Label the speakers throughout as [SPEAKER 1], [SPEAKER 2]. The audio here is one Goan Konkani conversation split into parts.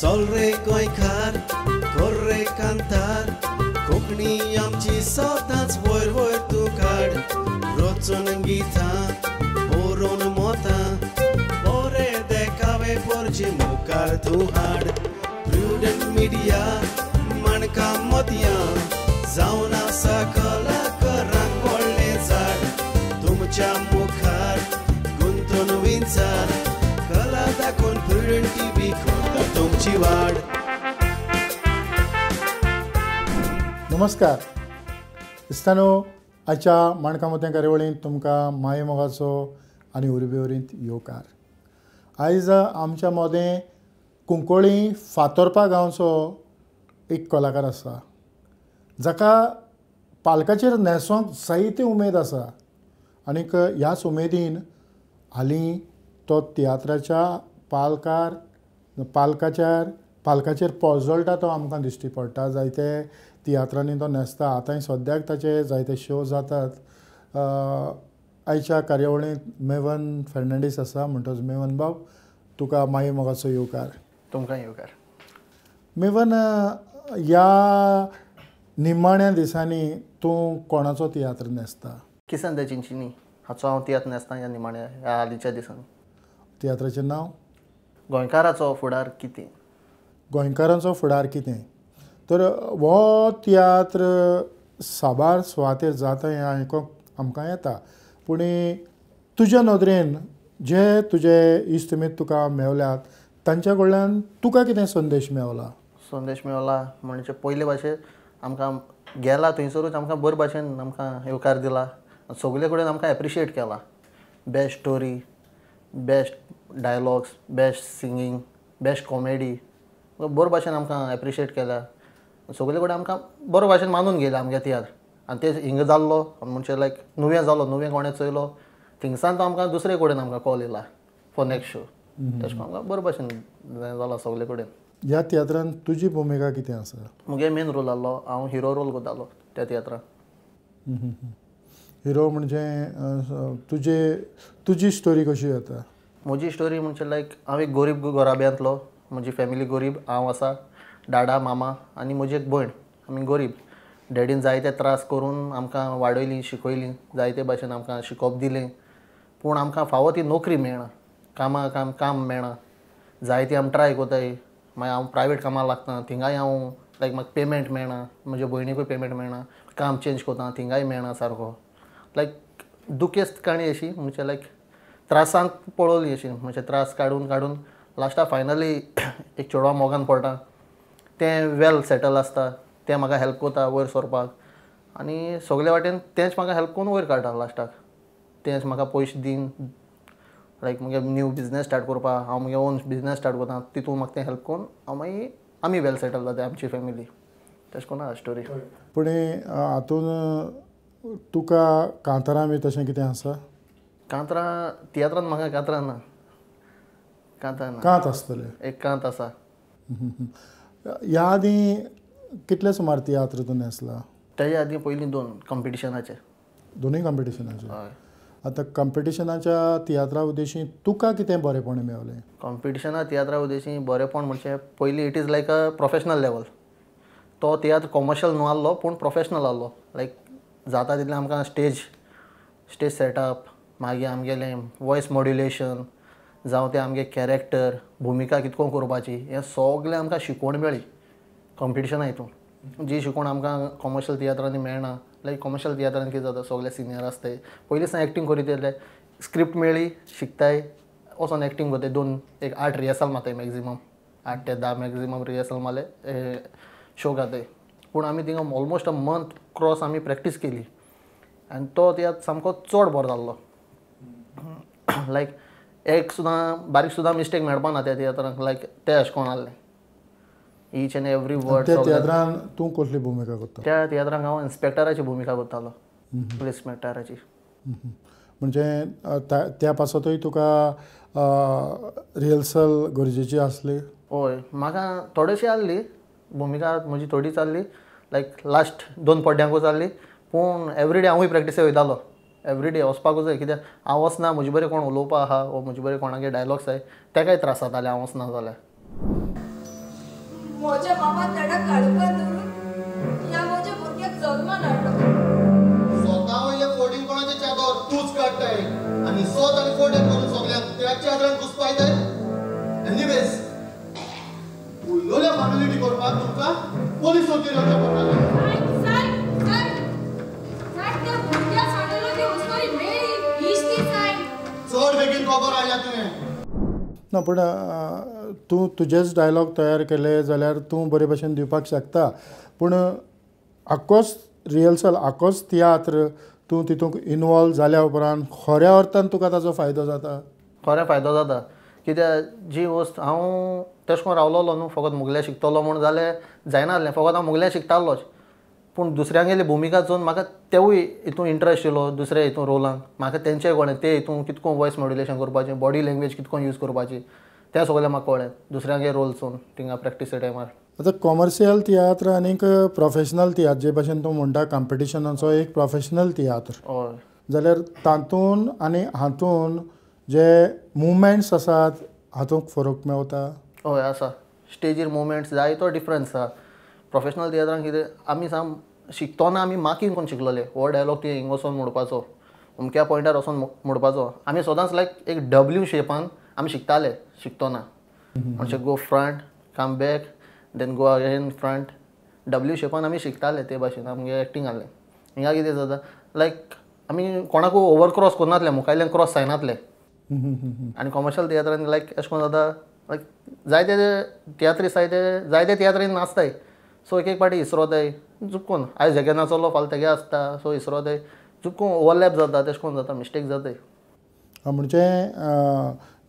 [SPEAKER 1] चल रे गोंयकार कर रे कांतार कोंकणी आमची सदांच वयर वयर तूं काड रचून गितां बरोवन मोतां बरे देखावे पोरचे मुखार तूं हाड प्रुडंट मिडिया माणकां मोतयां जावन आसा कलाकारांक व्हडलें झाड तुमच्या मुखार गुंतून विंचार कला दाखोवन प्रुडंट टीव्ही करता तुमची वाड.
[SPEAKER 2] नमस्कार इस्तानो, आयच्या माणकां मोतयां कार्यावळींत तुमकां माये मोगाचो आनी उर्बेवरींत येवकार. आयज आमच्या मदें कुंकळी फातोर्पा गांवचो एक कलाकार आसा जाका पालकाचेर न्हेसोंक जायती उमेद आसा आनीक ह्याच उमेदीन हालीं तो तियात्राच्या पालकाचेर पोजळटा तो आमकां दिश्टी पडटा. जायते तियात्रांनी तो न्हेसता. आतांय सद्याक ताचे जायते शो जातात. आयच्या कार्यावळींत मेवन फेर्नांडीस आसा. म्हणटच मेवन बाब, तुका माये मोगाचो येवकार.
[SPEAKER 3] तुमकां येवकार.
[SPEAKER 2] मेवन, ह्या निमाण्या दिसांनी तूं कोणाचो तियात्र न्हेसता?
[SPEAKER 3] किसन the Chinchini हाचो हांव तियात्र न्हेसता ह्या निमाण्या ह्या हालींच्या दिसांनी.
[SPEAKER 2] तियात्राचें नांव?
[SPEAKER 3] गोंयकाराचो फुडार कितें.
[SPEAKER 2] गोंयकारांचो फुडार कितें. तर हो तियात्र साबार सुवातेर जाता हें आयकूंक आमकां येता, पूण तुज्या नदरेन जे तुजे इश्ट मित्र तुका मेवल्यात तांच्या कडल्यान तुका कितें संदेश मेवला?
[SPEAKER 3] संदेश मेवला म्हणजे पयले भाशेन आमकां गेला थंयसरूच आमकां बरे भाशेन आमकां येवकार दिला, सगळे कडेन आमकां एप्रिशिएट केला. Best story, best dialogues, best singing, best comedy, बरे भाशेन आमकां एप्रिशिएट केला. सगळे कडेन आमकां बरो भाशेन मानून घेयला आमगे तियात्र. आनी ते हिंगा जाल्लो म्हणजे लायक नुवें जालो, नुवें कोणें चोयलो थिंगसान तो आमकां दुसरे कडेन आमकां कॉल येयला फॉर नेक्स्ट शो. तशें करून आमकां बरे भाशेन जाला सगळे कडेन.
[SPEAKER 2] ह्या तियात्रान तुजी भुमिका कितें आसा?
[SPEAKER 3] मुगे मेन रोल आहलो, हांव हिरो रोल करतालो त्या तियात्रान.
[SPEAKER 2] हिरो म्हणजे तुजी स्टोरी कशी जाता?
[SPEAKER 3] म्हजी स्टोरी म्हणजे लायक हांव एक गरीब घराब्यांतलो, म्हजी फॅमिली गरीब, हांव आसा, डाडा मामा आनी म्हजी एक भयण. आमी गरीब. डॅडीन जायते त्रास करून आमकां वाडयली, शिकयली, जायते भाशेन आमकां शिकोवप दिलें, पूण आमकां फावो ती नोकरी मेळना, कामा काम मेळना. जायती आमी ट्राय कोताय, मागीर हांव प्रायवेट कामाक लागता, थिंगाय हांव लायक म्हाका पेमेंट मेळना, म्हज्या भयणीकूय पेमेंट मेळना, काम चेंज कोता थिंगाय मेळना सारको. लायक दुखेस्त काणी अशी म्हणजे लायक त्रासांत पळोवली अशी, म्हणजे त्रास काडून काडून लास्टाक फायनली एक चेडवा मोगान पडटा, तें वेल सेटल आसता, तें म्हाका हेल्प करता वयर सरपाक आनी सगळे वाटेन तेंच म्हाका हेल्प करून वयर काडटा लास्टाक. तेंच म्हाका पयशे दिवन लायक मुगे न्यू बिजनेस स्टार्ट करपाक, हांव मुगे ओन बिजनेस स्टार्ट करता, तितून म्हाका तें हेल्प करून हांव मागीर आमी वेल सेटल जाता आमची फॅमिली. तशें करून आहा स्टोरी.
[SPEAKER 2] पूण हातून तुका कांतारां बी तशें कितें आसा?
[SPEAKER 3] कांतरां तियात्रान म्हाका कांतरां ना. कांतारां ना.
[SPEAKER 2] कांत आसतलें,
[SPEAKER 3] एक कांत आसा.
[SPEAKER 2] ह्या आदीं कितले सुमार तियात्र तूं न्हेसला?
[SPEAKER 3] तेज्या आदीं पयलीं दोन कॉम्पिटिशनाचे.
[SPEAKER 2] दोनूय कॉम्पिटिशनाचे?
[SPEAKER 3] हय.
[SPEAKER 2] आतां कॉम्पिटिशनाच्या तियात्रा उद्देशी तुका कितें बरेंपण मेवलें?
[SPEAKER 3] कॉम्पिटिशना तियात्रा उद्देशी बरेंपण म्हणजे पयलीं it is like a professional level. तो तियात्र कॉमर्शियल न्हू आहलो पूण प्रोफेशनल आहलो. लायक जाता तितलें आमकां स्टेज सेटअप, मागीर आमगेलें वॉयस मॉड्युलेशन, जावं तें आमगे कॅरेक्टर, भुमिका कितको करपाची, हें सगळें आमकां शिकवण मेळ्ळी कॉम्पिटिशना हितून. जी शिकवण आमकां कॉमर्शियल तियात्रांनी मेळना. लायक कॉमर्शियल तियात्रांनी कितें जाता, सगळे सिनियर आसताय, पयलीं सावन एक्टींग करीत येयले, स्क्रिप्ट मेळ्ळी शिकताय, वचोन एक्टींग करताय. दोन एक 8 रिहर्सल मारताय मॅक्झिमम, 8 ते 10 मॅक्झिमम रिहर्सल मारले शो घाताय. पूण आमी थिंगा ऑलमोस्ट अ मंथ क्रॉस आमी प्रॅक्टीस केली आनी तो तियात्र सामको चड बरो जाल्लो. लायक एक सुद्दां बारीक सुद्दां मिस्टेक मेळपाना त्या तियात्रांक. लायक तें अशें कोण आहलें ईच एंड एवरी वर्ड.
[SPEAKER 2] त्या तियात्रान तूं कसली भुमिका करता?
[SPEAKER 3] त्या तियात्रांक हांव इन्स्पेक्टराची भुमिका करतालो, पुलीस इन्स्पेक्टराची.
[SPEAKER 2] म्हणजे त्या पासतूय तुका रिहर्सल गरजेची आसली?
[SPEAKER 3] हय, म्हाका थोडेशी आहली भुमिका, म्हजी थोडी चल्ली, लायक लास्ट 2 पड्ड्यांकूच आहली, पूण एवरी डे हांवूय प्रॅक्टिसे वयतालो. एवरी डे वचपाकूच जाय, कित्याक हांव वचना म्हजे बरें कोण उलोवपा आहा वो म्हजे बरें कोणागे डायलॉग्स आहाय तेकाय त्रास जाताले हांव वचना जाल्यार.
[SPEAKER 4] म्हज्या बाबान तेणा काडपाक धरून ह्या म्हज्या भुरग्याक जल्मान हाडलो.
[SPEAKER 5] स्वता वयले फोर्डींग कोणाचे चादर तूच काडटाय आनी स्वत आनी फोर्डेन करून सगळ्यांक त्या चादरान घुसपायताय. एनिवेज उरलेल्या फॉर्मेलिटी करपाक तुमकां पोलीस चौकीर वचचें पडटलें. चड बेगीन खबर हाडल्या तुवें.
[SPEAKER 2] ना पूण तूं तुजेच डायलॉग तयार केले जाल्यार तूं बरे भशेन दिवपाक शकता, पूण आक्कोच रिहर्सल आक्कोच तियात्र तूं तितूंत इनवॉल्व जाल्या उपरांत खऱ्या अर्थान तुका ताजो फायदो जाता.
[SPEAKER 3] खरें फायदो जाता कित्याक जी वस्त हांव तशें करून रावलोलो न्हू फकत मुगल्या शिकतलो म्हूण जाल्यार जायना आसलें. फकत हांव मुगल्या शिकतालोच पूण दुसऱ्यांगेली भुमिका चोवन म्हाका तेवूय हितून इंट्रस्ट येयलो दुसऱ्या हितून रोलांक. म्हाका तेंचेय कळ्ळें ते हितून कितको वॉयस मॉड्युलेशन करपाचें, बॉडी लँग्वेज कितको यूज करपाची, तें सगळें म्हाका कळ्ळें दुसऱ्यांगे रोल चोवन थिंगा प्रॅक्टिसा टायमार.
[SPEAKER 2] आतां कॉमर्शियल तियात्र आनीक प्रोफेशनल तियात्र जे भशेन तूं म्हणटा कॉम्पिटिशनाचो एक प्रोफेशनल तियात्र,
[SPEAKER 3] हय,
[SPEAKER 2] जाल्यार तातूंत आनी हातूंत जे मुवमेंट्स आसात हातूंत फरक मेवता?
[SPEAKER 3] हय आसा. स्टेजीर मुवमेंट्स जायतो डिफरन्स आसा. प्रोफेशनल तियात्रान कितें आमी साम शिकतना आमी मार्कींग करून शिकलोले, हो डायलॉग तुवें हिंग वचोन म्हणपाचो, अमक्या पॉयंटार वचोन म्हणपाचो. आमी सदांच लायक एक डब्ल्यू शेपान आमी शिकताले शिकतना, म्हणजे go front come back then go again front, W शेपान आमी शिकताले. ते भाशेन आमगे एक्टींग आहलें. हिंगा कितें जाता लायक आमी कोणाकूय ओवर क्रॉस करनासले, मुखायल्यान क्रॉस जायनासले. आनी कॉमर्शियल तियात्रान लायक अशें करून जाता लायक जायते तियात्रीस आसाय ते जायते तियात्रीन नाचताय, सो एक एक पाटी इसरोताय चुपकोन, आयज हेगे नाचलो फाल्यां तेगे आसता, सो इसरोताय चुपकोन ओवरलॅप जाता, तेशें करून जाता मिस्टेक जाताय.
[SPEAKER 2] म्हणजे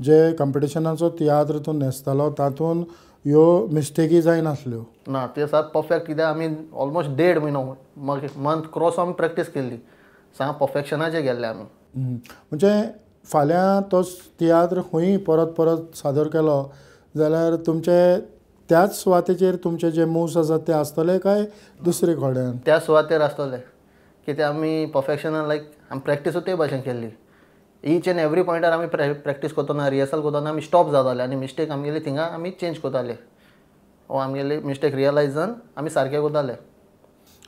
[SPEAKER 2] जे कॉम्पिटिशनाचो तियात्र तूं न्हेसतालो तातूंत ह्यो मिस्टेकी जायनासल्यो?
[SPEAKER 3] ना, ते सात परफेक्ट कित्याक आमी ऑलमोस्ट 1.5 म्हयनो मंथ क्रॉस आमी प्रॅक्टीस केल्ली, सामकें परफेक्शनाचेर गेल्ले आमी.
[SPEAKER 2] म्हणजे फाल्यां तो तियात्र खंय परत परत सादर केलो जाल्यार तुमचे त्याच सुवातेचेर तुमचे जे मुव्स आसात ते आसतले काय दुसरे कडेन?
[SPEAKER 3] त्या सुवातेर आसतले कित्याक आमी परफेक्शनान लायक आमी प्रॅक्टिसूय ते भाशेन केल्ली. ईच एंड एवरी पॉयंटार आमी प्रॅक्टीस करतना रिहर्सल करतना आमी स्टॉप जाताले आनी मिस्टेक आमगेली थिंगा आमी चेंज करताले, वो आमगेली मिस्टेक रियलायज जावन आमी सारकें करताले.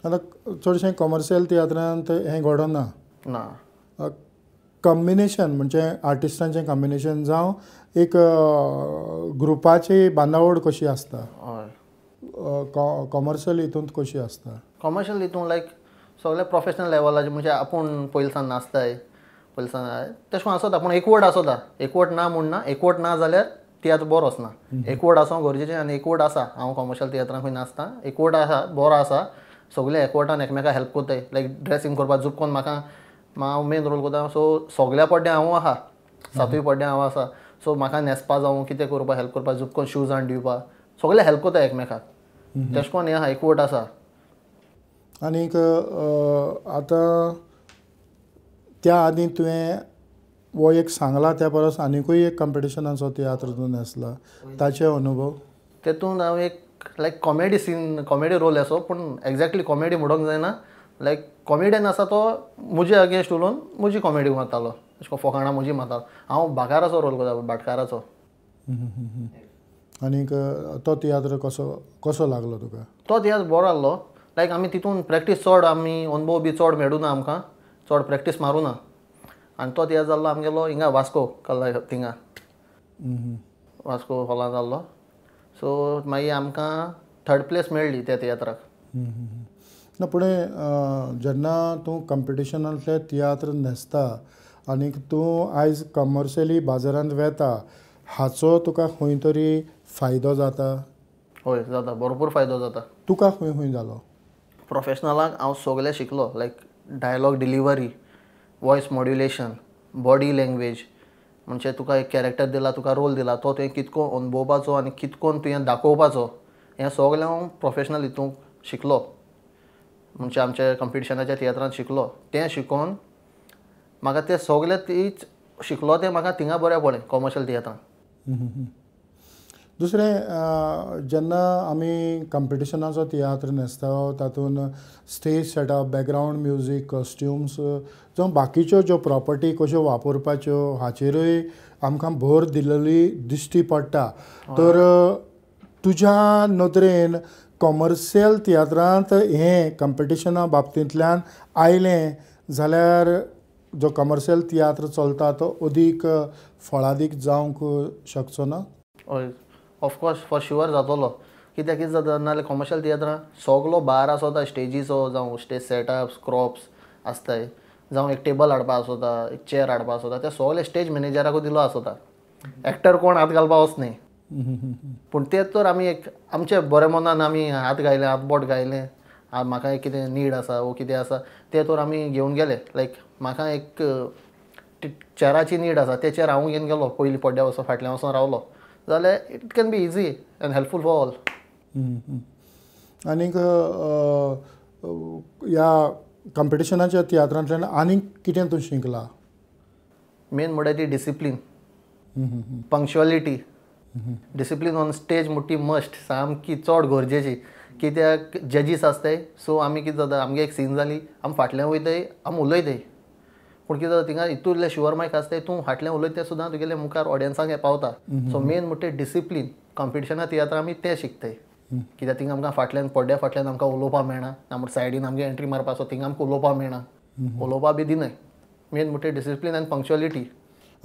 [SPEAKER 2] आतां चडशें कॉमर्शियल तियात्रांत हें घडना.
[SPEAKER 3] ना,
[SPEAKER 2] कॉम्बिनेशन म्हणजे आर्टिस्टांचें कॉम्बिनेशन जावं एक ग्रुपाची बांदावळ कशी आसता,
[SPEAKER 3] हय,
[SPEAKER 2] कॉमर्शियल हितूंत कशी आसता?
[SPEAKER 3] कॉमर्शियल हितूंत लायक सगळे प्रोफेशनल लेवलाचे म्हणजे आपूण पयलसान नाचताय पयलसान तशें करून आसता, पूण एकवट आसता. एकवट ना म्हूण ना, एकवट ना जाल्यार तियात्र बरो वचना. एकवट आसूंक गरजेचें आनी एकवट आसा. हांव कॉमर्शियल तियात्रान खंय नाचता, एकवट आसा, बरो आसा, सगळे एकवटान एकमेकाक हेल्प करताय. लायक ड्रेसींग करपाक चुपकोन म्हाका हांव मेन रोल करता, सो सगळ्या पड्ड्या हांव आहा, सातूय पड्ड्या हांव आसा, सो म्हाका न्हेसपा जावं कितें करपाक हेल्प करपाक चुपकोन शूज हाडून दिवपाक सगळे हेल्प करता एकमेकाक. तशें करून हें आहा, एकवट आसा.
[SPEAKER 2] आनीक आतां त्या आदीं तुवें हो एक सांगला त्या परस आनिकूय एक कॉम्पिटिशनाचो तियात्र तूं न्हेसला, ताचे अनुभव?
[SPEAKER 3] तेतून हांव एक लायक कॉमेडी सीन कॉमेडी रोल आसो, पूण एग्जॅक्टली कॉमेडी म्हणूंक जायना, लायक कॉमेडियन आसा तो म्हजे अगेन्स्ट उलोवन म्हजी कॉमेडी मारतालो, अशें करून फोकाणां म्हजी मारतालो. हांव भाकाराचो रोल करता, भाटकाराचो.
[SPEAKER 2] आनीक तो तियात्र कसो कसो लागलो तुका?
[SPEAKER 3] तो तियात्र बरो आहलो, लायक आमी तितून प्रॅक्टीस चड आमी अनुभव बी चड मेळूना आमकां, चड प्रॅक्टीस मारूना. आनी तो तियात्र जाल्लो आमगेलो हिंगा वास्को कल्ला थिंगा वास्को हॉलान जाल्लो. सो मागीर आमकां थर्ड प्लेस मेळ्ळी त्या तियात्राक.
[SPEAKER 2] ना पूण जेन्ना तूं कॉम्पिटिशनांतले तियात्र न्हेसता आनीक तूं आयज कमर्शियली बाजारांत वेता, हाचो तुका खंय तरी फायदो जाता?
[SPEAKER 3] हय जाता, भरपूर फायदो जाता.
[SPEAKER 2] तुका खंय खंय जालो?
[SPEAKER 3] प्रोफेशनलाक हांव सगळें शिकलो, like dialogue delivery, voice modulation, body language, म्हणजे तुका एक कॅरेक्टर दिला, तुका रोल दिला, तो तुवें कितको अनुभवपाचो आनी कितकोन तुवें दाखोवपाचो, हें सगळें हांव प्रोफेशनल हितूंक शिकलो, म्हणजे आमच्या कॉम्पिटिशनाच्या तियात्रांत शिकलो. तें शिकोवन म्हाका तें सगळें तीच शिकलो तें म्हाका थिंगा बरें पडलें कॉमर्शियल तियात्रांत.
[SPEAKER 2] दुसरें, जेन्ना आमी कॉम्पिटिशनाचो तियात्र न्हेसता तातूंत stage setup, background music, costumes जावं बाकीच्यो ज्यो प्रॉपर्टी कश्यो वापरपाच्यो हाचेरूय आमकां भर दिलेली दिश्टी पडटा. तर तुज्या नदरेन कॉमर्शियल तियात्रांत हें कंपिटिशना बाबतींतल्यान आयलें जाल्यार जो कॉमर्शियल तियात्र चलता तो अदीक फळादीक जावंक शकचो ना?
[SPEAKER 3] हय, ऑफकोर्स फॉर शुअर जातलो. कित्याक कितें जाता नाल्यार कॉमर्शियल तियात्रां सगलो भार आसता स्टेजीचो, जावं स्टेज सेटअप्स क्रॉप्स आसताय, जावं एक टेबल हाडपा आसता, एक चेअर हाडपा आसता, ते सगळे स्टेज मॅनेजराकूय दिलो आसता. एक्टर कोण हात घालपा वच न्ही. पूण ते तर आमी एक आमचे बरे मनान आमी हात घायले, हात बोट घायलें, म्हाका एक कितें नीड आसा वो कितें आसा तें तर आमी घेवन गेले. लायक म्हाका एक चेराची नीड आसा, ते चेर हांव घेवन गेलो, पयलीं पड्ड्या वचोन फाटल्यान वचोन रावलो जाल्यार it can be easy and helpful for all.
[SPEAKER 2] आनीक ह्या कंपिटिशनाच्या तियात्रांतल्यान आनीक कितें तूं शिकला?
[SPEAKER 3] मेन म्हणल्यार ती discipline, punctuality. Discipline on stage म्हणटी मस्ट, सामकी चड गरजेची. कित्याक जजीस आसताय, सो आमी कितें जाता आमगे एक सीन जाली आमी फाटल्यान वयताय, आमी उलयताय, पूण कितें जाता थिंगा इतूले शुअर मायक आसताय, तूं फाटल्यान उलयता सुद्दां तुगेले मुखार ऑडियन्सांक हें पावता. सो मेन म्हणटा डिसिप्लीन. कंपिटिशना तियात्रां आमी तें शिकताय. कित्याक थिंगा आमकां फाटल्यान पड्ड्या फाटल्यान आमकां उलोवपाक मेळना, ना म्हणटा सायडीन आमगे एंट्री मारपा आसा थिंगा आमकां उलोवपाक मेळना, उलोवपा बी दिनाय. मेन म्हणटा डिसिप्लीन आनी पंक्चुअलिटी.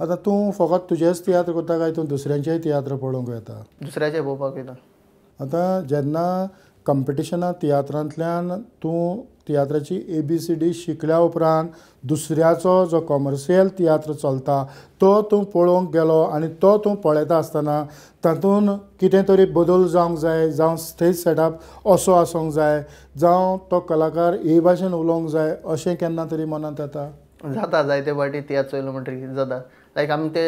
[SPEAKER 2] आतां तूं फकत तुजेच तियात्र करता काय तूं दुसऱ्यांचेय तियात्र पळोवंक वता?
[SPEAKER 3] दुसऱ्याचे पळोवपाक वयता.
[SPEAKER 2] आतां जेन्ना कंपिटिशना तियात्रांतल्यान तूं तियात्राची ABCD शिकल्या उपरांत दुसऱ्याचो जो कॉमर्शियल तियात्र चलता तो तूं पळोवंक गेलो आनी तो तूं पळयता आसतना तातूंत कितें तरी बदल जावंक जाय, जावं स्टेज सेटअप असो आसूंक जाय, जावं तो कलाकार हे भाशेन उलोवंक जाय, अशें केन्ना तरी मनांत येता?
[SPEAKER 3] जाता, जायते फावटी तियात्र चोयलो म्हणटकीर कितें जाता लायक आमी ते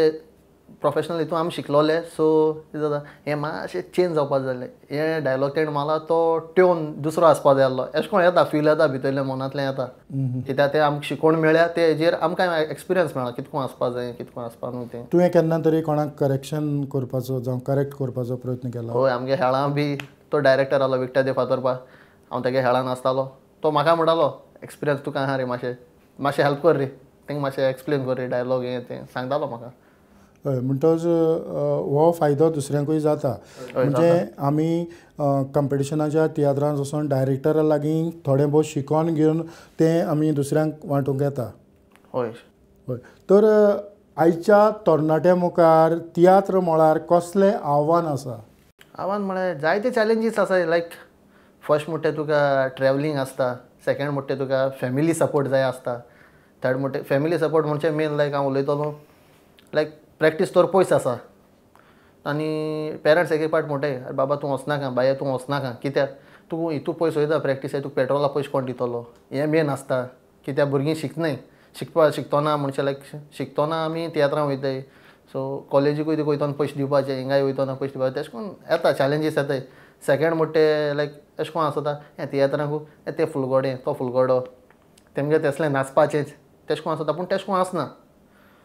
[SPEAKER 3] प्रोफेशनल हितून आमी शिकलोले, सो कितें जाता हें मातशें चेंज जावपा जाय, हें डायलॉग तेणें मारला तो ट्योन दुसरो आसपा जाय आसलो, एशें कोण येता फील येता भितरलें मनांतलें येता. कित्याक तें आमकां शिकोवन मेळ्ळ्या ते हेजेर आमकां एक्सपिरियन्स मेळ्ळा कितको आसपा जाय कितको आसपा न्हू तें.
[SPEAKER 2] तुवें केन्ना तरी कोणाक करेक्शन करपाचो जावं करेक्ट करपाचो प्रयत्न केला?
[SPEAKER 3] हय, आमगे हेळां बी तो डायरेक्टर आसलो विक्टर दे फातोर्पा, हांव तेगे हेळान आसतालो, तो म्हाका म्हणटालो एक्सपिरियन्स तुका आहा रे, मातशें मातशें हेल्प कर रे, तेंका मातशें एक्सप्लेन कर रे डायलॉग हें तें सांगतालो म्हाका.
[SPEAKER 2] हय, म्हणटच हो फायदो दुसऱ्यांकूय जाता. म्हणजे आमी कंपिटिशनाच्या तियात्रांत वचून डायरेक्टरा लागीं थोडें भोव शिकोवन घेवन तें आमी दुसऱ्यांक वांटूंक येता.
[SPEAKER 3] हय
[SPEAKER 2] हय. तर आयच्या तरणाट्या मुखार तियात्र मळार कसलें आव्हान आसा?
[SPEAKER 3] आव्हान म्हळ्यार जायते चॅलेंजीस आसा. लायक फर्स्ट म्हणटा तुका ट्रॅवलिंग आसता, सेकेंड म्हणटा तुका फॅमिली सपोर्ट जाय आसता, थर्ड म्हणटा फॅमिली सपोर्ट म्हणजे मेन लायक हांव उलयतलो लायक प्रॅक्टीस तर पयस आसा आनी पेरंट्स एक एक पाट म्हणटाय अरे बाबा तूं वचनाका, बाये तूं वचनाका, कित्याक तूं हितू पयस वयता प्रॅक्टीस तुका पेट्रोला पयशे कोण दितलो, हें मेन आसता. कित्याक भुरगीं शिकनाय, शिकपा शिकतना म्हणजे लायक शिकतना आमी तियात्रां वयताय, सो कॉलेजीकूय तुका वयतना पयशे दिवपाचे, हिंगाय वयतना पयशे दिवपाचे, तेश कोन येता चॅलेंजीस येताय. सेकेंड म्हणटा लायक एशें कोन आसता हें तियात्रांकू तें फुलगोडें तो फुलगोडो तेमगे तेसलें नाचपाचेंच तेश कोन आसता, पूण तेश कोन आसना.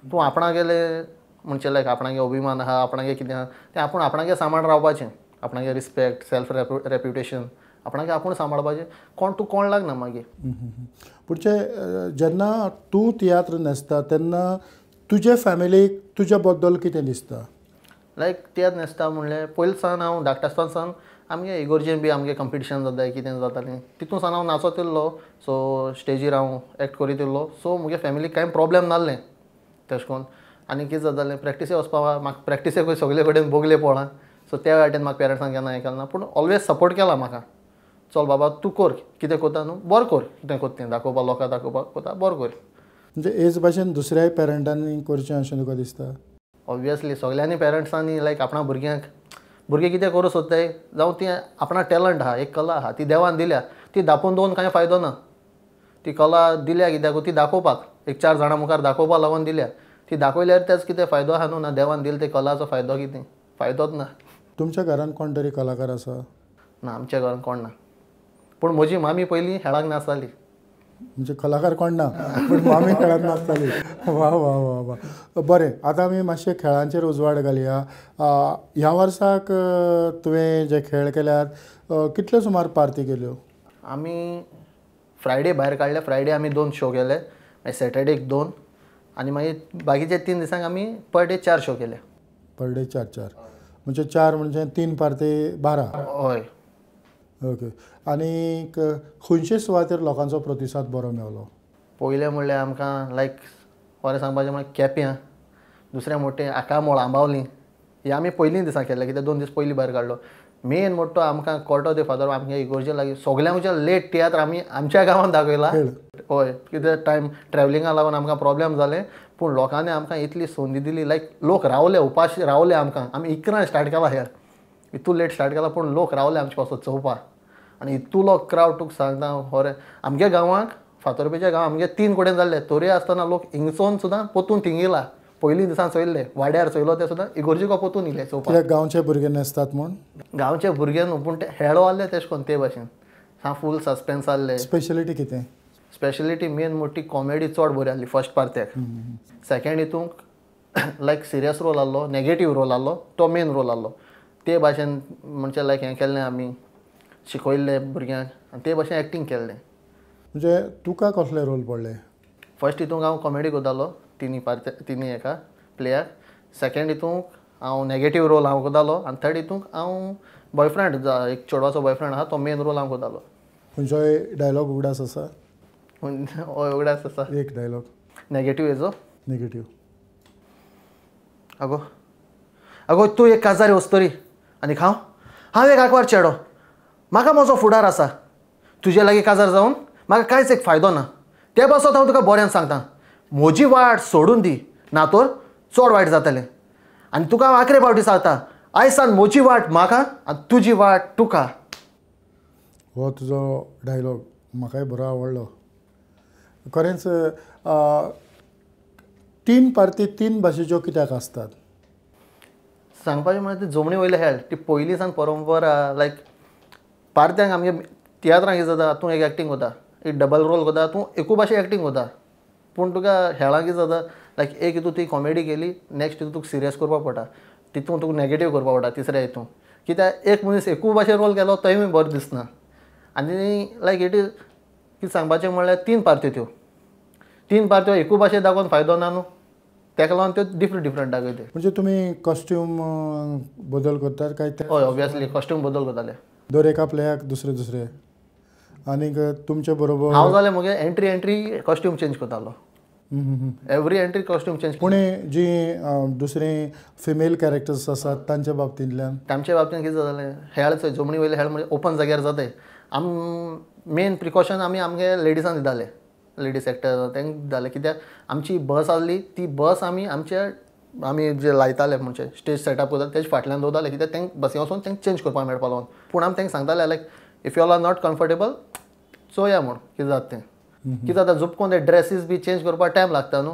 [SPEAKER 3] तूं आपणागेलें म्हणजे लायक आपणागे अभिमान आहा, आपणागे कितें आहा तें आपूण आपणागे सांबाळ रावपाचें, आपणागे रिस्पेक्ट सेल्फ रेप्युटेशन आपणागे आपूण सांबाळपाचें, कोण तूं कोण लागना मागीर.
[SPEAKER 2] पूण जेन्ना तूं तियात्र न्हेसता तेन्ना तुजे फॅमिलीक तुज्या बद्दल कितें दिसता?
[SPEAKER 3] लायक तियात्र न्हेसता म्हणल्यार पयलीं सावन हांव धाकटो आसतना सावन आमगे इगोर्जेन बी आमगे कंपिटिशन जाताय कितें जातालें तितून सावन हांव नाचत येयल्लो, सो स्टेजीर हांव एक्ट करीत येयल्लो, सो मुगे फॅमिलीक कांय प्रोब्लेम नासलें तेश कोन. आनी कितें जातालें प्रॅक्टिसे वचपा म्हाका प्रॅक्टिसेकूय सगळे कडेन बोगले पळोवना, सो त्या वाटेन म्हाका पेरंट्सान केन्ना हें केलें ना, पूण ऑलवेज सपोर्ट केला म्हाका, चल बाबा तूं कर कितें करता न्हू बरें कर, कितें करता तें दाखोवपा लोकांक दाखोवपाक करता बरें कर.
[SPEAKER 2] म्हणजे हेच भाशेन दुसऱ्याय पेरंटांनी करचें अशें तुका दिसता?
[SPEAKER 3] ऑब्वियसली सगळ्यांनी पेरंट्सांनी लायक आपणा भुरग्यांक, भुरगीं कितें करूं सोदताय जावं ती आपणा टॅलंट आहा, एक कला आहा ती देवान दिल्या, ती दापोवन दवरून कांय फायदो ना. ती कला दिल्या कित्याक ती दाखोवपाक, एक चार जाणां मुखार दाखोवपाक लागून दिल्या, ती दाखयल्यार तेच कितें फायदो आहा न्हू ना, देवान दिले ते कलाचो फायदो कितें, फायदोच ना.
[SPEAKER 2] तुमच्या घरान कोण तरी कलाकार आसा?
[SPEAKER 3] ना, आमच्या घरान कोण ना, पूण म्हजी मामी पयलीं हेळाक नाचताली.
[SPEAKER 2] म्हणजे कलाकार कोण ना पूण मामी खेळाक नाचताली. वा वा वा वा. बरें, आतां आमी मातशे खेळांचेर उजवाड घालया. ह्या वर्साक तुवें जे खेळ केल्यात कितल्यो सुमार पार्ती केल्यो?
[SPEAKER 3] आमी फ्रायडे भायर काडले, फ्रायडे आमी 2 शो केले, मागीर सॅटर्डेक 2 आनी मागीर बाकीचे 3 दिसांक आमी पर डे 4 शो केले.
[SPEAKER 2] Per day 4 4. म्हणजे 4 म्हणजे 3 पार्ते 12.
[SPEAKER 3] हय.
[SPEAKER 2] ओके. आनी खंयचे सुवातेर लोकांचो प्रतिसाद बरो मेवलो?
[SPEAKER 3] पयलें म्हणल्यार आमकां लायक खरें सांगपाचें म्हणल्यार केप्यां, दुसरें मोटें आकामोळ आंबावली, हे आमी पयलीं दिसा केल्लें कित्याक 2 दीस पयलीं भायर काडलो. मेन मोटो आमकां कोटो दे फादर आमगे इगोर्जे लागीं सगळ्यांच्या लेट तियात्र आमी आमच्या गांवांत दाखयला. हय, कित्याक टायम ट्रॅवलिंगा लागून आमकां प्रॉब्लेम जालें, पूण लोकांनी आमकां इतली संदी दिली, लायक लोक रावले उपाशी रावले आमकां. आमी 11 स्टार्ट केला हेर, इतू लेट स्टार्ट केला पूण लोक रावले आमचे पासून चोवपाक. आनी इतूलो क्रावड तुका सांगता खरें, आमगे गांवांक फातोरपेच्या गांव आमगे 3 कडेन जाल्ले, तरी आसतना लोक हिंगसोन सुद्दां पोतून थिंगिला. पयलीं दिसान चोयल्ले वाड्यार चोयलो ते सुद्दां इगोर्जीको पोतून इले चोवपाक.
[SPEAKER 2] गांवचे भुरगे न्हेसतात म्हूण?
[SPEAKER 3] गांवचे भुरगे न्हू, पूण ते हेळो आहले तेश कोन ते भाशेन सा फूल सस्पेन्स आहले.
[SPEAKER 2] स्पेशलिटी कितें?
[SPEAKER 3] स्पेशलिटी मेन मोटी कॉमेडी चड बरी आहली फर्स्ट पार्ट्याक. सेकेंड हितूंक लायक सिरियस रोल आहलो, नेगेटीव रोल आहलो, तो मेन रोल आहलो. ते भाशेन म्हणजे लायक हें केल्लें आमी, शिकयल्लें भुरग्यांक आनी ते भाशेन एक्टींग केल्लें.
[SPEAKER 2] म्हणजे तुका कसले रोल पडले?
[SPEAKER 3] फर्स्ट हितूंक हांव कॉमेडी करतालो तिनी पार्टे तिनी एका प्लेयाक. सेकेंड हितूंक हांव नेगेटीव रोल हांव करतालो आनी थर्ड हितूंक हांव बॉयफ्रेंड, एक चेडवाचो बॉयफ्रेंड आहा तो मेन रोल हांव करतालो.
[SPEAKER 2] खंयचोय डायलॉग उगडास आसा?
[SPEAKER 3] हय उगडास आसा.
[SPEAKER 2] एक डायलॉग
[SPEAKER 3] नेगेटीव हेजो?
[SPEAKER 2] नेगेटीव.
[SPEAKER 3] अगो अगो तूं एक काजारी वस्तरी आनी हांव हांव एक आंकवार चेडो, म्हाका म्हजो फुडार आसा. तुजे लागीं काजार जावन म्हाका कांयच एक फायदो ना, ते पासत हांव तुका बऱ्यान सांगता, म्हजी वाट सोडून दी ना तर चड वायट जातलें. आनी तुका हांव आखरे फावटी सांगता, आयज सान म्हजी वाट म्हाका आनी तुजी वाट तुका.
[SPEAKER 2] हो तुजो डायलॉग म्हाकाय बरो आवडलो. खरेंच 3 पार्टी 3 भाशेच्यो कित्याक आसतात?
[SPEAKER 3] सांगपाचें म्हळ्यार ती जमणी वयले हेळ ती पयलीं सान परंपरा. लायक पार्ट्यांक आमगे तियात्रांक कितें जाता, तूं एक एक्टींग करता, एक डबल रोल करता, तूं एकू भाशे एक्टींग करता, पूण तुका हेळां कितें जाता लायक एक हितून ती कॉमेडी केली, नेक्स्ट हितून तुका सिरियस करपाक पडटा, तितून तुका नेगेटीव करपाक पडटा, तिसऱ्या हितून. कित्याक एक मनीस एकू भाशे रोल केलो तोय बरो दिसना. आनी लायक it is कितें सांगपाचें म्हणल्यार 3 पार्ट्यो, त्यो 3 पार्ट्यो एकू भाशे दाखोवन फायदो ना न्हू, तेका लागून त्यो डिफरंट डिफरंट दाखयते.
[SPEAKER 2] म्हणजे तुमी कॉस्ट्यूम बदल करतात काय?
[SPEAKER 3] हय ऑब्वियसली कॉस्ट्यूम बदल करताले
[SPEAKER 2] दर एका प्लेयाक दुसरे दुसरे. आनीक तुमचे बरोबर
[SPEAKER 3] हांव जाल्यार म्हगे एंट्री एंट्री कॉस्ट्यूम चेंज करतालो, एवरी एंट्री कॉस्ट्यूम चेंज.
[SPEAKER 2] पूण जी दुसरी फिमेल कॅरेक्टर्स आसात तांच्या बाबतींतल्यान?
[SPEAKER 3] तांच्या बाबतींत कितें जालें, हेळ चोय जमणी वयले हेळ म्हणजे ओपन जाग्यार जाताय. आम मेन प्रिकॉशन आमी आमगे लेडिजांक दिताले, लेडीज एक्टर तांकां दिताले, कित्याक आमची बस आहली ती बस आमी आमच्या आमी जे लायताले म्हणजे स्टेज सेटअप करताले तेजे फाटल्यान दवरताले, कित्याक तांकां बसी वचून तांकां चेंज करपाक मेळपा लागून. पूण आमी तांकां सांगताले like if you all are not comfortable चोया म्हूण कितें जाता तें. कितें जाता जुपकोन ते ड्रेसीस बी चेंज करपाक टायम लागता न्हू,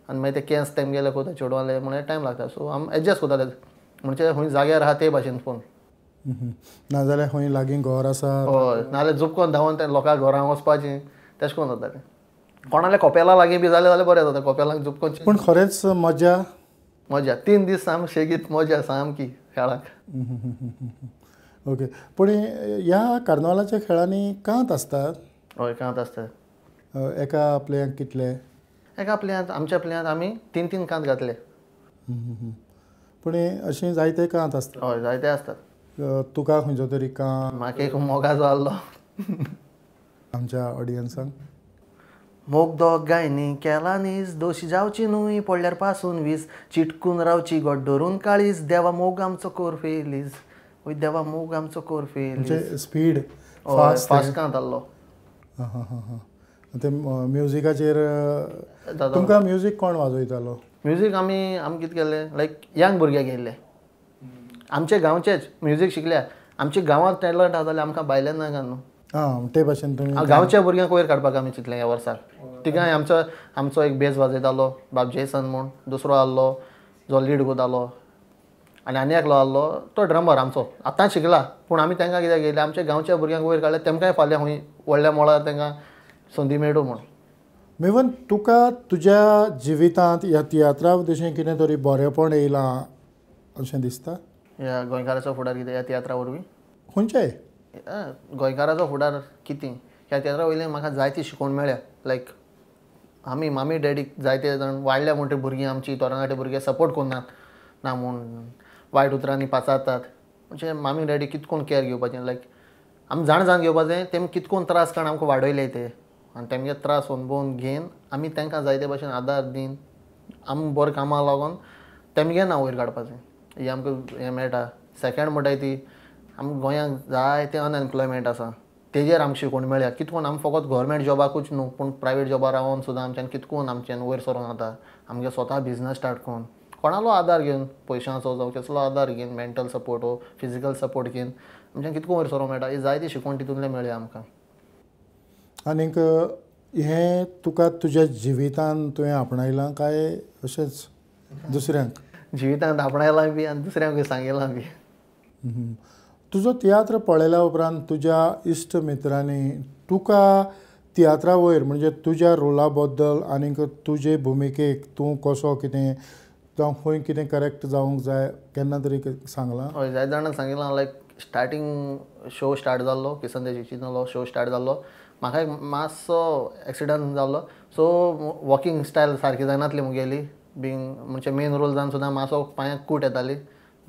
[SPEAKER 3] आनी मागीर ते केंस तेमगेले करता चेडवाले म्हणल्यार टायम लागता. सो आमी एडजस्ट करताले म्हणजे खंय जाग्यार आहा ते भाशेन पळोवन,
[SPEAKER 2] नाजाल्यार खंय लागीं घर आसा,
[SPEAKER 3] हय नाजाल्यार जुपकोन धांवन ते लोकां घरां वचपाचें तेश कोन जातालें. कोणाले कोपेला लागीं बी जालें जाल्यार बरें जाता, कोपेलाक जुपकोन.
[SPEAKER 2] पूण खरेंच मजा
[SPEAKER 3] मजा 3 दीस साम शेगीत मजा सामकी खेळाक.
[SPEAKER 2] ओके. पूण ह्या कार्नवालाच्या खेळांनी कांत आसतात?
[SPEAKER 3] हय कांत आसतात.
[SPEAKER 2] एका प्लेयाक कितले?
[SPEAKER 3] एका प्लेयांत आमच्या प्लेयांत आमी 3-3 कांत घातले.
[SPEAKER 2] पूण अशें जायते कांत आसतात?
[SPEAKER 3] हय जायते आसतात.
[SPEAKER 2] तुका खंयचो तरी कांत?
[SPEAKER 3] म्हाका एक मोगाचो आहलो.
[SPEAKER 2] आमच्या ऑडियन्सांक.
[SPEAKER 3] मोग दोगांयनी केला नीज, दोशी जावची न्हय पडल्यार पासून वीज, चिटकून रावची गोड धरून काळीज, देवा मोग आमचो कोर फेलीज, वय देवा मोग आमचो कोर फेलीज.
[SPEAKER 2] स्पीड
[SPEAKER 3] फास्ट कांत आहलो.
[SPEAKER 2] हां हां हां. ते म्युजिकाचेर तुमकां म्युजीक कोण वाजयतालो?
[SPEAKER 3] म्युजीक आमी आमी कितें केलें लायक यंग भुरगे घेयल्ले, आमचे गांवचेच म्युजीक शिकल्या, आमच्या गांवांत टॅलंट आसा जाल्यार आमकां भायल्यान नाका न्हू.
[SPEAKER 2] आं ते भाशेन तुमी
[SPEAKER 3] गांवच्या भुरग्यांक वयर काडपाक आमी चिंतलें ह्या वर्साक. तिगांय आमचो आमचो एक बेज वाजयतालो बाब जेसन म्हूण, दुसरो आहलो जो लीड करतालो, आनी आनी एकलो आहलो तो ड्रमर आमचो आतां शिकला. पूण आमी तांकां कित्याक घेयलें, आमच्या गांवच्या भुरग्यांक वयर काडले, तेमकांय फाल्यां खंय व्हडल्या मळार तांकां संदी मेळटू म्हूण.
[SPEAKER 2] मेवन तुका तुज्या जिवितांत ह्या तियात्रा उद्देशीन कितें तरी बरेंपण येयलां अशें दिसता?
[SPEAKER 3] ह्या गोंयकाराचो फुडार कितें ह्या तियात्रा वरवीं?
[SPEAKER 2] खंयचेय
[SPEAKER 3] गोंयकाराचो फुडार कितें ह्या तियात्रा वयल्यान म्हाका जायती शिकवण मेळ्ळ्या. लायक आमी मामी डॅडीक जायते जाण वाडल्या म्हणटकीर भुरगीं आमची तरणाटे भुरगे सपोर्ट करनात ना म्हूण, वायट उतरांनी पाचारतात. म्हणजे मामी डॅडी कितकोन कॅर घेवपाचें, लायक आमी जाण जाण घेवपाचें तेम कितकोन त्रास काडून आमकां वाडयले ते आनी तेमगे त्रास अणभवून घेवन आमी तांकां जायते भाशेन आदार दिवन आमी बरें कामाक लागून तेमगे नांव वयर काडपाचें हें आमकां हें मेळटा. सेकेंड म्हणटाय ती आमकां गोंयांत जायते अनएम्प्लॉयमेंट आसा तेजेर आमकां शिकोवण मेळ्ळ्या. कितकोन आमी फकत गव्हर्मेंट जॉबाकूच न्हू पूण प्रायवेट जॉबार रावन सुद्दां आमच्यान कितकोन आमच्यान वयर सरोंक जाता. आमगे स्वता बिजनस स्टार्ट करून कोणालो आदार घेवन पयशांचो जावं कसलो आदार घेवन मेंटल सपोर्ट हो फिजिकल सपोर्ट घेवन आमच्यान कितको वयर सरोंक मेळटा. हे जायती शिकवण तितूंतलें मेळ्ळी आमकां.
[SPEAKER 2] आनीक हें तुका तुज्या जिवितान तुवें आपणायलां काय अशेंच दुसऱ्यांक?
[SPEAKER 3] जिवितांत आपणायलां बी आनी दुसऱ्यांकूय सांगिलां बी.
[SPEAKER 2] तुजो तियात्र पळयल्या उपरांत तुज्या इश्ट मित्रांनी तुका तियात्रा वयर म्हणजे तुज्या रोला बद्दल आनीक तुजे भुमिकेक तूं कसो कितें जावं खंय कितें करेक्ट जावंक जाय केन्ना तरी सांगलां?
[SPEAKER 3] हय, जायते जाणांक सांगिलां. लायक स्टार्टींग शो स्टार्ट जाल्लो किसन देशीचो शो स्टार्ट जाल्लो, म्हाका एक मातसो एक्सिडंट जाल्लो सो वॉकिंग स्टायल सारकी जायनासली मुगेली बींग म्हणजे मेन रोल जावन सुद्दां मातसो पांयांक कूट येताली.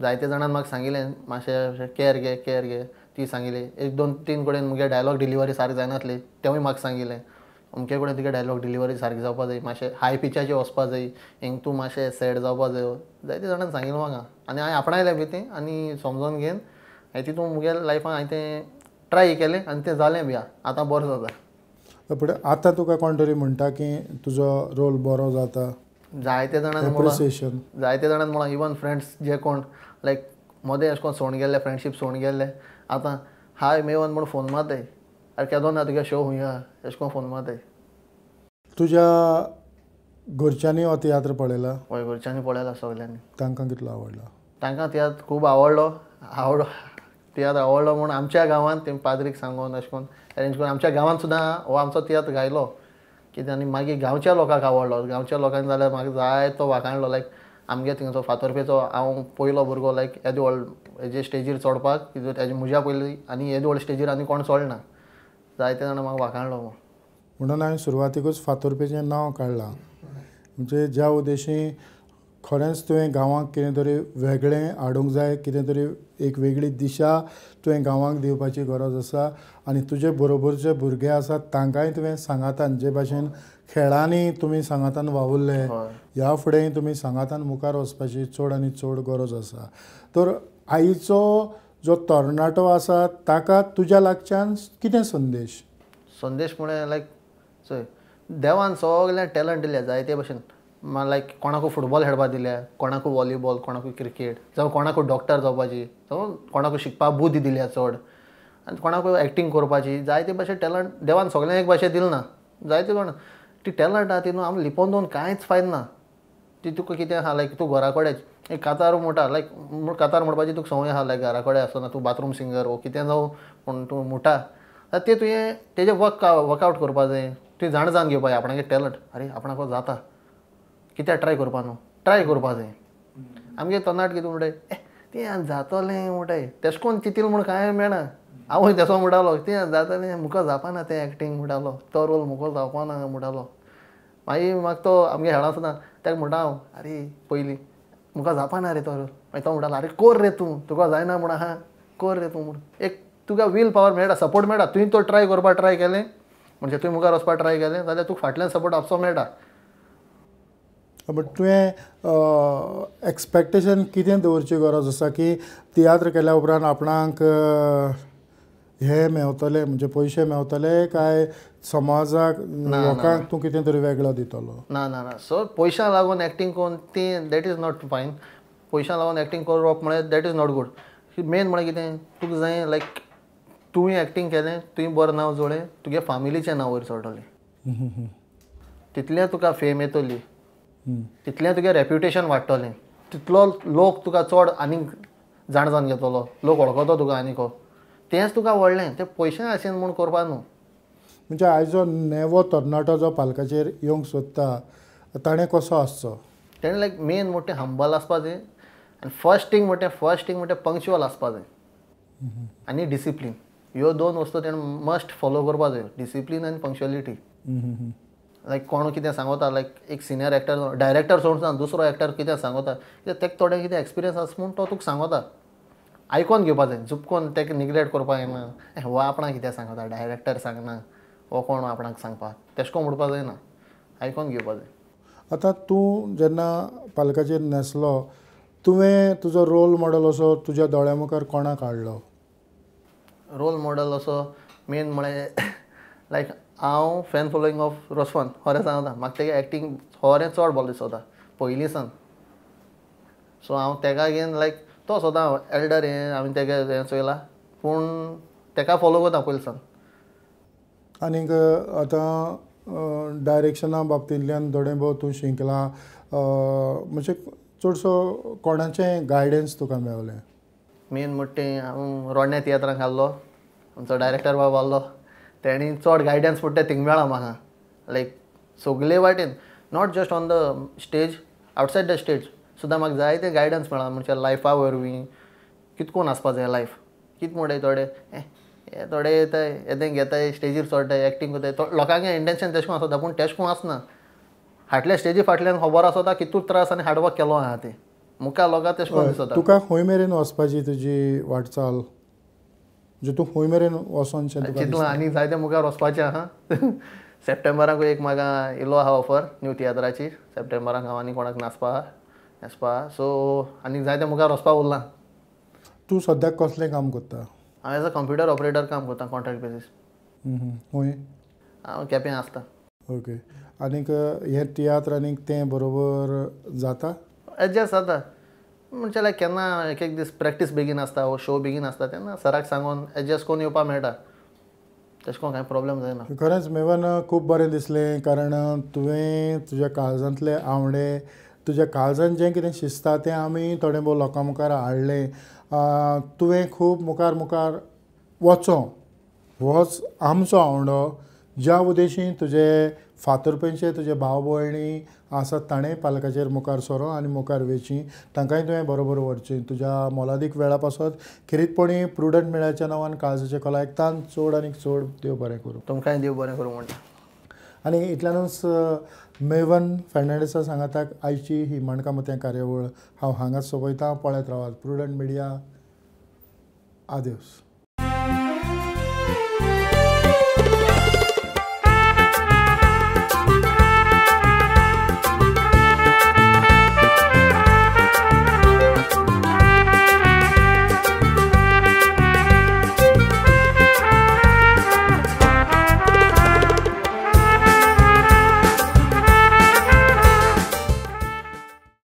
[SPEAKER 3] जायते जाणान म्हाका सांगिलें मातशें कॅर घे कॅर घे ती सांगिली. एक दोन तीन कडेन मुगे डायलॉग डिलिव्हरी सारकी जायनासली तेवूय म्हाका सांगिलें अमके कडेन तुगे डायलॉग डिलिव्हरी सारकी जावपा जाय, मातशें हाय पिचाचेर वचपा जाय, हिंग तूं मातशें सॅड जावपा जाय. जायते जाणान सांगिलें म्हाका आनी हांवें आपणायलें बी तें आनी समजोन घेवन हांवें तितून मुगे लायफान हांवें तें ट्राय केलें आनी तें जालें बी आतां बरें जाता.
[SPEAKER 2] पूण आतां तुका कोण तरी म्हणटा की तुजो रोल बरो जाता?
[SPEAKER 3] जायते जाणान
[SPEAKER 2] एप्रिसिएशन
[SPEAKER 3] जायते जाणान म्हळां. इवन फ्रेंड्स जे कोण लायक मदें अशें कोण सोडून गेल्ले फ्रेंडशीप सोडून गेल्ले आतां हाय मेवन म्हूण फोन मारताय, अरे केदो ना तुगे शो हुंय आहा अशें कोण फोन मारताय.
[SPEAKER 2] तुज्या घरच्यांनी हो तियात्र पळयला?
[SPEAKER 3] हय, घरच्यांनी पळयला सगल्यांनी.
[SPEAKER 2] तांकां कितलो आवडलो?
[SPEAKER 3] तांकां तियात्र खूब आवडलो. तियात्र आवडलो म्हूण आमच्या गांवांत तें पाद्रीक सांगून अशें करून अरेंज करून आमच्या गांवांत सुद्दां हो आमचो तियात्र गायलो कितें आनी मागीर गांवच्या लोकांक आवडलो. गांवच्या लोकांक जाल्यार म्हाका जाय तो वाखाणलो. लायक आमगे थिंगसो फातोर्पेचो हांव पयलो भुरगो लायक येदो व्हड हेजे स्टेजीर चडपाक, तेजे म्हज्या पयलीं आनी येदो व्हड स्टेजीर आनी कोण चडना. जायते जाणां म्हाका वाखाणलो.
[SPEAKER 2] म्हणून हांवें सुरवातीकूच फातोर्पेचें नांव काडलां म्हणजे ज्या उद्देशी खरेंच तुवें गांवांक कितें तरी वेगळें हाडूंक जाय, कितें तरी एक वेगळी दिशा तुवें गांवांक दिवपाची गरज आसा आनी तुजे बरोबर जे भुरगे आसात तांकांय तुवें सांगातान जे भाशेन खेळांनी तुमी सांगातान वावुरले ह्या फुडें तुमी सांगातान मुखार वचपाची चड आनी चड गरज आसा. तर आयचो जो तरणाटो आसा ताका तुज्या लागच्यान कितें संदेश?
[SPEAKER 3] संदेश म्हळ्यार लायक चोय देवान सगळ्यांक टॅलंट दिल्या जायते भशेन. लायक कोणाकू फुटबॉल खेळपाक दिल्या, कोणाकू वॉलीबॉल, कोणाकू क्रिकेट, जावं कोणाकू डॉक्टर जावपाची, जावं कोणाकू शिकपाक बुद्धी दिल्या चड आनी कोणाकू एक्टींग करपाची. जायते भाशेन टॅलंट देवान सगळ्यांक एक भाशेन दिल ना. जायते जाण ती टॅलंट आहा ती न्हू आमी लिपोवन दवरून कांयच फायद ना. ती तुका कितें आहा लायक तूं घरा कडेन एक कातार म्हणटा लायक कातार म्हणपाची तुका संवय आहा लायक घरा कडेन आसतना तूं बाथरूम सिंगर वो कितें जावं पूण तूं म्हणटा तें तुवें तेजें वर्कआवट करपा जाय. तुवें जाण जावन घेवपा जाय आपणागे टॅलंट, अरे आपणाक जाता कित्याक ट्राय करपा न्हू, ट्राय करपा जाय. आमगे तरणाट कितें म्हणटाय ए तें आनी जातलें म्हणटाय तेशें कोन्न चिंतील म्हूण कांय मेळना. हांवूय तेसो म्हणटालो तें जातलें मुखार जावपाना तें एक्टींग म्हणटालो, तो रोल मुखार जावपाना म्हणटालो. मागीर म्हाका तो आमगे खेळा आसतना ताका म्हणटा हांव अरे पयलीं मुखार जावपाना रे तो रोल. मागीर तो म्हणटालो अरे कोर रे तूं, तुका जायना म्हूण आहा कोर रे तूं म्हूण. एक तुका will power मेळटा, सपोर्ट मेळटा. तुवें तो ट्राय करपाक ट्राय केलें म्हणजे तुवें मुखार वचपाक ट्राय केलें जाल्यार तुका फाटल्यान सपोर्ट आपसो मेळटा.
[SPEAKER 2] बट तुवें एक्सपेक्टेशन कितें दवरची गरज आसा की तियात्र केल्या उपरांत आपणाक हे मेवतले म्हणजे पयशे मेवतले काय समाजाक लोकांक तूं कितें तरी वेगळो दितलो?
[SPEAKER 3] ना ना ना, सो पयशांक लागून एक्टींग करून ती that is not fine. पयशांक लागून एक्टींग करप म्हळ्यार that is not good. Main म्हळ्यार कितें तुका जाय लायक तुवें एक्टींग केलें तुवें बरें नांव जोडलें तुगे फामिलीचें नांव वयर चडटलें, तितलें तुका फेम येतली, तितलें तुगे रेप्युटेशन वाडटलें, तितलो लोक तुका चड आनीक जाण जावन घेतलो, लोक वळखतो तुका आनीक. तेंच तुका व्हडलें, तें पयशे आशेन म्हूण करपा न्हू.
[SPEAKER 2] म्हणजे आयज जो नेवो तरणाटो जो पालकाचेर येवंक सोदता ताणें कसो आसचो?
[SPEAKER 3] तेणें लायक मेन म्हणटा हंबल आसपा जाय आनी फर्स्ट थिंग म्हणटा पंक्चुअल आसपा जाय आनी डिसिप्लीन. ह्यो दोन वस्तू तेणें मस्ट फॉलो करपा जाय, डिसिप्लीन आनी पंक्चुअलिटी. लायक कोण कितें सांगता, लायक एक सिनियर एक्टर डायरेक्टर सोडून दुसरो एक्टर कितें सांगता कित्याक तेका थोडे कितें एक्सपिरियन्स आसा म्हूण तो तुका सांगता. आयकोन घेवपा जाय, चुपकोन तेका निग्लेक्ट करपाक जायना. हो आपणाक कितें सांगता, डायरेक्टर सांगना, हो कोण आपणाक सांगपाक, तेशें कोण म्हणपाक जायना, आयकोन घेवपा जाय.
[SPEAKER 2] आतां तूं जेन्ना पालकाचेर न्हेसलो तुवें तुजो रोल मॉडल असो तुज्या दोळ्या मुखार कोणाक हाडलो?
[SPEAKER 3] रोल मॉडल असो मेन म्हळें लायक हांव फॅन फॉलोईंग ऑफ रोस्वान, खरें सांगता म्हाका तेगे एक्टींग खरें चड बरें दिसता पयलीं सान. सो हांव तेका घेवन लायक तो सदां एल्डर हें हांवें तेगे हें चोयलां पूण तेका फॉलो करता पयलीं सान.
[SPEAKER 2] आनीक आतां डायरेक्शना बाबतींतल्यान थोडें भोव तूं शिकला, म्हणजे चडसो कोणाचें गायडन्स तुका मेवलें?
[SPEAKER 3] मेन म्हणटा तें हांव रोडण्या तियात्रांक आहलो, आमचो डायरेक्टर बाब आहलो, तेणी चड गायडन्स म्हणटा तें थिंग मेळ्ळा म्हाका. लायक सगले वाटेन, not just on the stage, outside the stage सुद्दां म्हाका जायते गायडन्स मेळ्ळा. म्हणजे लायफा वरवीं कितकोन आसपा जाय लायफ, कित म्हणटाय थोडे हे थोडे येताय येदें घेताय स्टेजीर चडटाय एक्टींग करताय, लोकांक इंटेन्शन तेशें कोन्न आसता पूण तेशें कोन्न आसना. फाटल्या स्टेजी फाटल्यान खबर आसता कितू त्रास आनी हार्डवर्क केलो आहा तें मुखार लोकांक तेशें कोन्न दिसता.
[SPEAKER 2] तुका खंय मेरेन वचपाची तुजी वाटचाल, म्हणजे तूं खंय मेरेन वचोन
[SPEAKER 3] चिंतलां? आनी जायते मुखार वचपाचें आहा. सप्टेंबराकूय एक म्हाका इलो आहा ऑफर न्यू तियात्राची, सप्टेंबराक हांव आनी कोणाक नाचपा आहा न्हेसपा, सो आनी जायते मुखार वचपा उरलां.
[SPEAKER 2] तूं सद्याक कसलें काम करता?
[SPEAKER 3] हांव एज अ कंप्युटर ऑपरेटर काम करता, कॉन्ट्रॅक्ट बेजीस.
[SPEAKER 2] खंय?
[SPEAKER 3] हांव केप्यां आसता.
[SPEAKER 2] ओके, आनीक हे तियात्र आनीक तें बरोबर जाता?
[SPEAKER 3] एडजस्ट जाता म्हणजे लायक केन्ना एक एक दीस प्रॅक्टीस बेगीन आसता वो शो बेगीन आसता तेन्ना सराक सांगून एडजस्ट करून येवपा मेळटा, तशें करून कांय प्रॉब्लम जायना.
[SPEAKER 2] खरेंच मेवन खूब बरें दिसलें, कारण तुवें तुज्या काळजांतले आवडे, तुज्या काळजान जें कितें शिजता तें आमी थोडें भोव लोकां मुखार हाडलें. तुवें खूब मुखार मुखार वचो होच आमचो आवडो, ज्या उद्देशीन तुजे फातर्पेंचे तुजे भाव भयणी आसात ताणें पालकाचेर मुखार सरो आनी मुखार वेची, तांकांय तुवें बरोबर व्हरचें. तुज्या मोलादीक वेळा पासत खेरीतपणी प्रुडंट मिडियाच्या नांवान काळजाचे कला एकतान चड आनी चड देव बरें करूं.
[SPEAKER 3] तुमकांय देव बरें करूं म्हणटा.
[SPEAKER 2] आनी इतल्यानूच मेवन फेर्नांडीसा सांगाताक आयची ही माणकामोतयां कार्यावळ हांव हांगाच सोंपयतां. पळयत रावात प्रुडंट मिडिया. आदेवस.